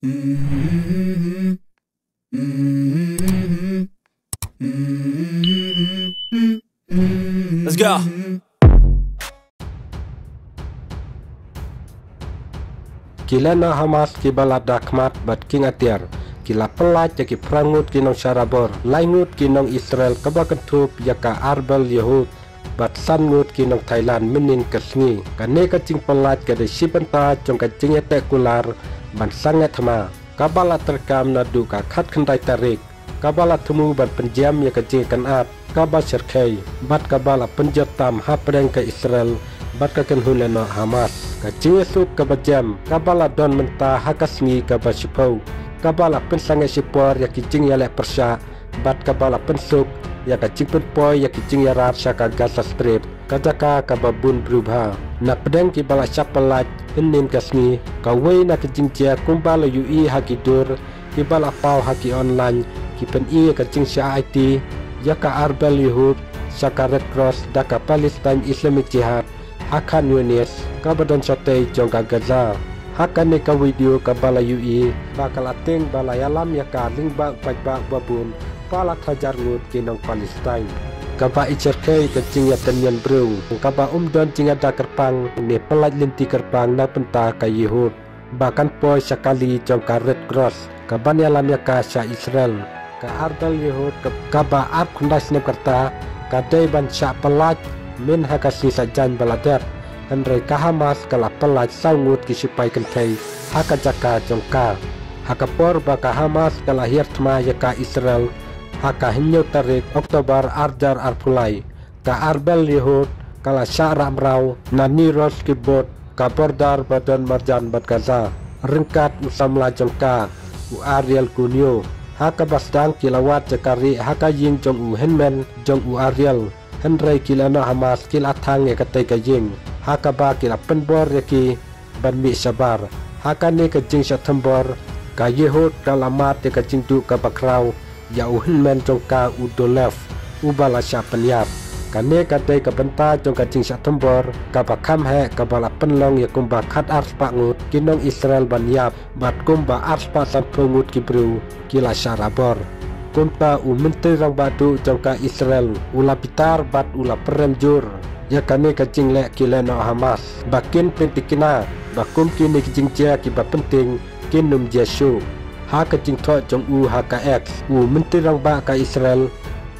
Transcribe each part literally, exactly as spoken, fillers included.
Let's go. Ki lehnoh Hamas kiba la da khmat bad kieng atiar ki la pyllait ïa ki phra ngut ki nongshah rabor, lai ngut ki nong Israel kaba kynthup ïa ka Arbel Yehud bad san ngut ki nong Thailand mynhynnin ka sngi. Kane ka jingpyllait ka dei shi bynta jong ka jingïateh kular ban sangeh thma kaba la treikam naduh ka khatkhyndai tarik, kaba la thmu ban pynjem ïa ka jingkynad kaba shyrkhei bad kaba la pynjot tam hapdeng ka Israel bad ka kynhun lehnoh Hamas. Ka jingïasuk kaba jem kaba la don mynta ha ka sngi kaba shiphew, kaba la pynsangeh shipor ïa ki jingïaleh pyrshah bad kaba la pynsuk ïa ka jingpynpoi ïa ki jingïarap sha ka Gaza Strip, ka jaka kaba bun briew bha. Na pdeng kiba la shah pyllait hynnin ka sngi, kawei na ki jingjia kumba la ïohi ha ki dur kiba la paw ha ki online, ki pyni ïa ka jingshah aiti ïa ka Arbel Yehud sha ka Red Cross da ka Palestine Islamic Jihad ha Khan Younis, kaba don shatei jong ka Gaza. Ha kane ka video kaba la ïohi ba ka la tieng ba la ïalam ïa ka lyngba u paidbah babun palat hajar ngut ki nong Palestine. Kaba i shyrkhei ka jingïatynñion briew, kaba ym don jingïada kyrpang ne pyllait lynti kyrpang na bynta ka Yehud ba kan poi sha kali jong ka Red Cross kaban ïalam ïa ka sha Israel. Ka Arbel Yehud ka, kaba arphew khyndai snem ka rta, ka dei ban shah pyllait mynha ka sngi Saitjaiñ ba la dep. Hynrei ka Hamas ka la pyllait saw ngut ki shipai kynthei ha ka jaka jong ka. Ha ka por ba ka Hamas ka la hiar thma ïa ka Israel ha ka hynñiew tarik October ar hajar arphew lai, ka Arbel Yehud ka la shah rah mraw na Nir Oz Kibbutz, ka border ba don marjan bad Gaza, ryngkat u samla jong ka, u Ariel Kunio. Ha kaba sdang ki la wad jaka rieh ha ka ïing jong u hynmen jong u Ariel. Hynrei ki lehnoh Hamas ki la thang ïa katei ka ïing ha kaba ki la pynbor ïa ki ban mih shabar. Ha kane ka jingshah thombor, ka Yehud ka la mad ïa ka jingduh kaba khraw ïa u hynmen jong ka, u Dolev, uba la shah pynïap. Kane ka dei ka bynta jong ka jingshah thombor kaba kham heh kaba la pynlong ïa kumba khatar spah ngut ki nong Israel ban ïap bad kumba ar spah sanphew ngut ki briew ki la shah rabor. Kumta u Myntri Rangbah Duh jong ka Israel u la bitar bad u la pyrem jur ïa kane ka jingleh ki lehnoh Hamas ba kin pyntikna ba kum kine ki jingjia kiba pyntieng kin ym jia shuh. Ha ka jingthoh jong u ha ka X, u Myntri Rangbah ka Israel,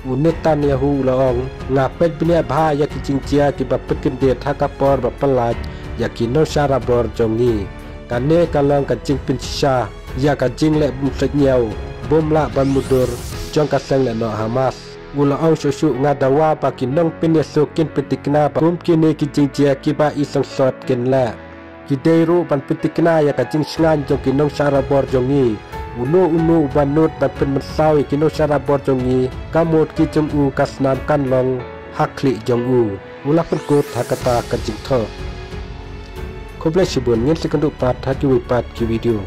u Netanyahu, u la ong, nga peit bniah bha ïa ki jingjia kiba pynkyndit ha ka por ba pyllait ïa ki nongshah rabor jong ngi. Kane ka long ka jingpynshisha ïa ka jingleh bym sngewthuh, bym lah ban mutdur jong ka seng lehnoh Hamas. U la ong shuh shuh, nga dawa ba ki nongpynïasuk kin pyntikna ba kum kine ki jingjia kiba i sangsot kin leh. Ki dei ruh ban pyntikna ïa ka jingshngaiñ jong ki nongshah rabor jong ngi. Uno uno uba nud ban pynmynsaw ïa ki nongshah rabor jong ngi, ka mut ki jong u ka snam kan long ha khlieh jong u. U la pynkut ha kata ka jingthoh. Khublei shibun, ngin sa ïakynduh pat ha kiwei pat ki video.